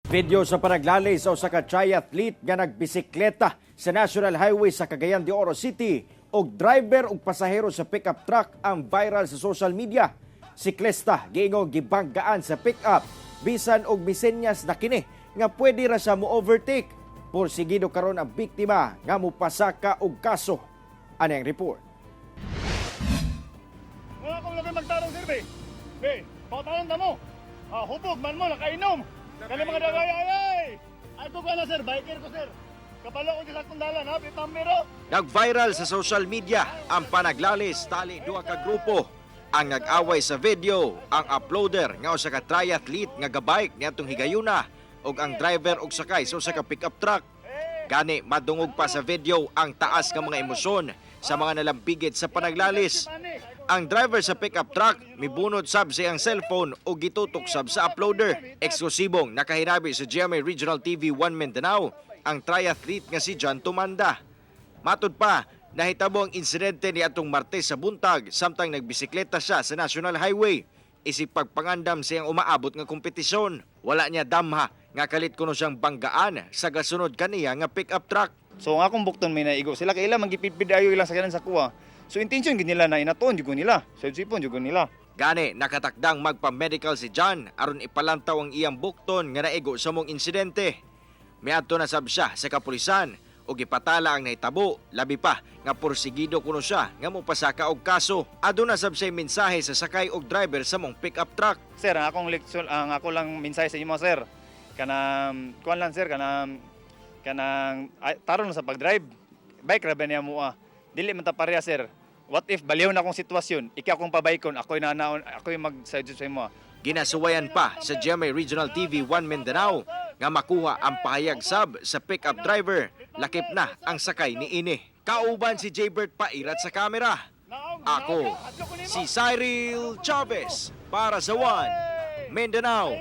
Video sa panaglalay sa usa ka triathlete nga nagbisikleta sa National Highway sa Cagayan de Oro City og driver ug pasahero sa pickup truck ang viral sa social media. Siklista giingong gibanggaan sa pickup bisan og misenyas na kini nga pwede ra siya mo overtake. Porsigido karon ang biktima nga mopasaka og kaso. Ani ang report? Wala akong labi magtarong, sir, be. Be, pautanan na mo. Ah, hubog man mo, nakainom. Kani mga dagay, ay, ay. Ay, ko na, sir, biker ko, sir. Kabalo ko sa akong dalan, ha, pitambero. Nag-viral sa social media ang panaglalis tali duha ka grupo. Ang nag-away sa video, ang uploader nga usa ka triathlete nga gabike niadtong higayuna ug ang driver og sakay sa usa ka pickup truck. Gani madungog pa sa video ang taas nga mga emosyon sa mga nalambigit sa panaglalis. Ang driver sa pickup truck mibunot sab sa iyang cellphone ug gitutok sab sa uploader. Eksklusibong nakahinabi sa GMA Regional TV 1 Mindanao ang triathlete nga si John Tumanda. Matud pa, nahitabo ang insidente ni atong Martes sa buntag samtang nagbisikleta siya sa National Highway. Isip pagpangandam sa iyang umaabot nga kompetisyon. Wala niya damha nga kalit kuno siyang banggaan sa gasunod kaniya nga pick-up truck. So ang akong bukton may naigo sila kay ila manggipidpid ayo ilang sakyanan sa kuha. So intention gid nila na inatuon jud ko nila. Sa sipon jud ko nila. Gani nakatakdang magpa-medical si John aron ipalantaw ang iyang bukton nga naigo sa mong insidente. Miadto na sab siya sa kapulisan ug ipatala ang nahitabo, labi pa nga porsigido kuno siya nga mopasaka og kaso. Aduna sab siya mensahe sa sakay og driver sa mong pick-up truck. Sir, ang akong leksyon, ang ako lang mensahe sa imo, sir. Kanang kuan lang, sir, kanang kanang ay, taron sa pag-drive. Bike ra ba niya mo ah. Dili man ta pareha, sir. What if baliw na akong sitwasyon, ikaw akong pabaykon, ako'y nanaon, ako'y mag sa imo. Ginasuwayan pa sa GMA Regional TV 1 Mindanao nga makuha ang pahayag sab sa pick-up driver, lakip na ang sakay ni ini. Kauban si Jaybert Pairat sa kamera. Ako, si Cyril Chavez para sa One Mindanao.